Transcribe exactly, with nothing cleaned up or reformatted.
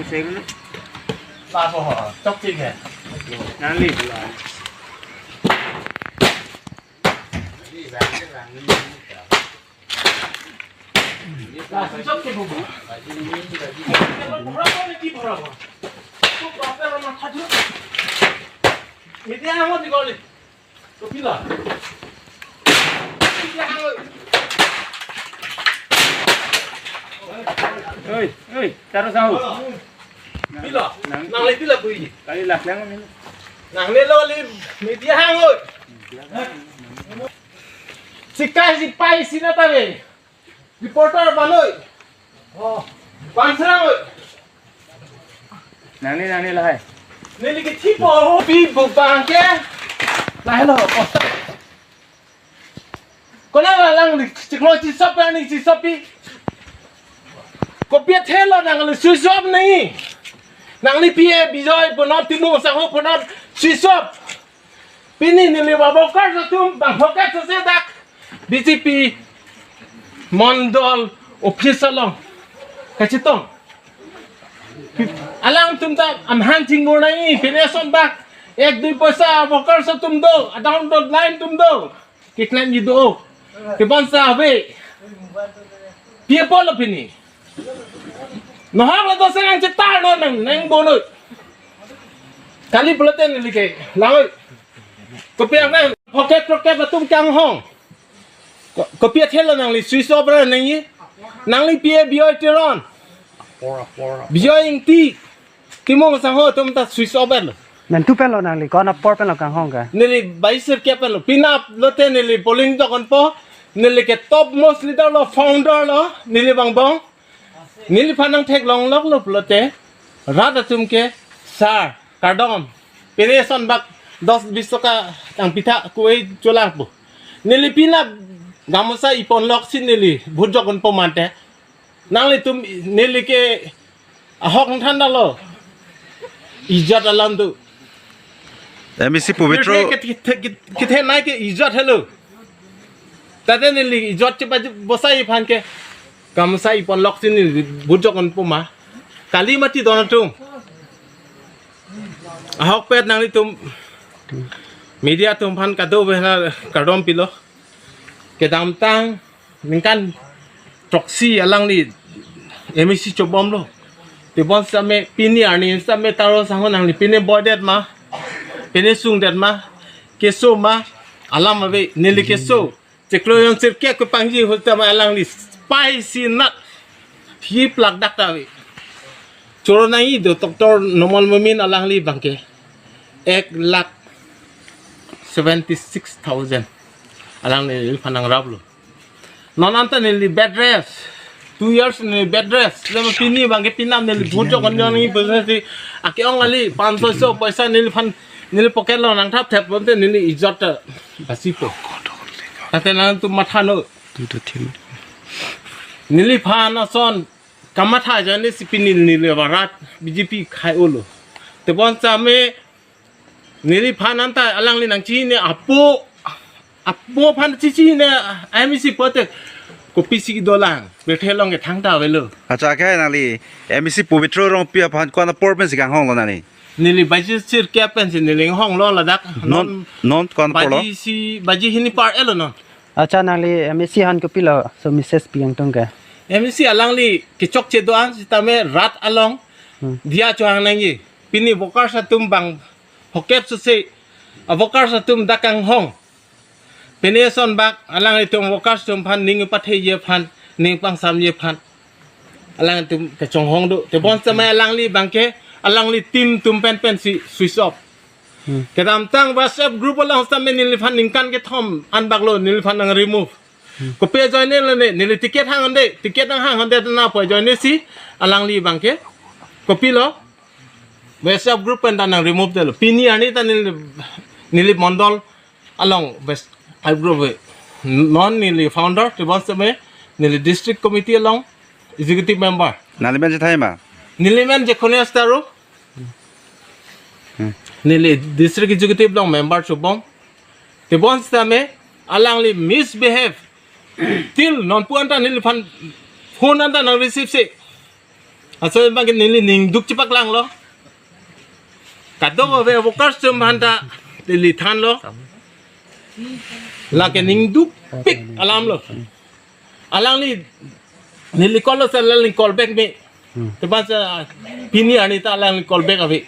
Lapo ho, chokche ke. Nangli. Laso chokche bubu. Bhorabo ne ki bhorabo? Ko bhorabo na khaju. Media hang di koli. Ko pila. Oi, oi, taro sao. Pila. Nang, nangli pila bui. Kali lak lang ni. Nangli lo li media hang oi. Sikai sipai sina tabe. Reporter banoi. Oh, pansrang oi. Nangli, nangli lahai. Neli ke thipo ho pi bubang ke. Lahai lo, oh. Kona la lang ni chiklo chisop ni chisopi. Kopi athelo nangli switch off nangji. Nangli P A Bijoy punon Timung Sangho punon switch off. Pini neli ba workers atum bang hoket se dak B J P mondol office along kachetong. Alangtum ta amhan chingmur nangji, pini eson bak ek dui poisa workers atum do, adang do line atum do. Kiklan ji do. Kebonsa ave. Pi apotlo pini. Nohak la dosa nangchetar non nang, nang bonoi. Kali pulote neli ke, langoi. Kopi ang nang, hoket hoket atum kanghong. Ko-, kopi athelo nangli switch off ra nangji. Nangli P A Bijoy Teron. Bijoy Ingti. Timung Sangho atum ta switch off lo. Nangtum pen lo nangli, ko-an apor pen lo kanghong ke? Neli baisir ke pen lo. Penap lote neli polling dokonpo. Neli ke topmost leader lo, founder lo. Neli bang bong. Neliphan nangtheklong lok lo pulote rat atum ke sar kardom. Pini eson bak dos bis toka tang pitha kuei cholang po. Neli penap gamosa ipon lok si neli vote jokon po mante. Nanglitum neli ke ahok than dalo. Ijat alam tu. M A C Pubitro. Kithe, kithe, kithe, kithe nai ke ijat helo. Tate neli ijat chepa bosai aphan ke. Gamosa ipon lok si neli vote jokon po ma. Kali mati don atum. Ahokpet nanglitum media atum aphan kadokave aphan kardom pilo. Kedamtang ningkan throksi alangli M A C chobomlo. Tebon same pini arni same Taro Sangho nangli pini boydet ma, pini sungdet ma, keso ma, alam ave neli keso. Chiklo jon sirkep kepangji ahut tame alangli spicy nut. Hi plak dak ta ave. Choro nangji do Doctor Numal Momin alangli bangke. Ek lakh seventy six thousand. Alangli neliphan nangraplo. Non anta neli bed rest. Two years neli bed rest. Lema pini bangke penap neli vote jokon jokon nangji pusi ake-ong kali panch soi so paisa neliphan neli pocket lo nangthap thap bonte neli ijat ta basipo. Tate nangtum matha non. Neliphan ason kamatha ajoine si pini neli varat B J P khai-olo. Tebon same neliphan anta alangli nangchini apo, apo aphan chichini M A C pote kopisi dolang. Bethe long ke thangta avelo. Acha, ke nangli M A C Pubitro Rongpi aphan ko-an apor pensi kanghonglo nangli? Neli baji sirkep pensi neli honglo ladak. Non, non ko-an apor lo? Baji isi, baji hini par-et lo non. Acha, nangli M A C aphan kopilo laso message pi nangtum ke? M A C alangli kechokche do-an sitame rat along. Hmm. Diya chohang nangji. Pini workers atum bang hoket suse a workers atum dak kanghong. Pini eson bak alanglitum workers atum aphan ning patheji aphan, ning pangsamji aphan. Alangtum kechonghong do. Tebon same alangli bangke, alangli team atum pen pensi switch off. Hmm. Kedamtang WhatsApp group along same neliphan ningkan kethom an baklo neliphan nang remove. Hmm. Kopi ajoine lone, neli ticket hang hande, ticket nanghang hande na pu ajoine si alangli bangke. Kopilo? WhatsApp group pen ta nang remove detlo. Pini arni ta neli, neli mondol along WhatsApp group ave. Non neli founder, tebon same neli district committee along executive member. Nangli men je thai ma? Neli men Jekhones Taro. Hmm. Neli district executive along member chobom. Tebon same alangli misbehave. Till non pu anta neliphan phone anta nang receive si. Laso abang ke neli ning duk chepaklanglo. Kadokave workers atum aphanta neli thanlo. Lake ning dukpik alamlo. Alangli neli call lo sir, alangli call back me. Hmm. Tepat sa pini arni ta alangli call back ave.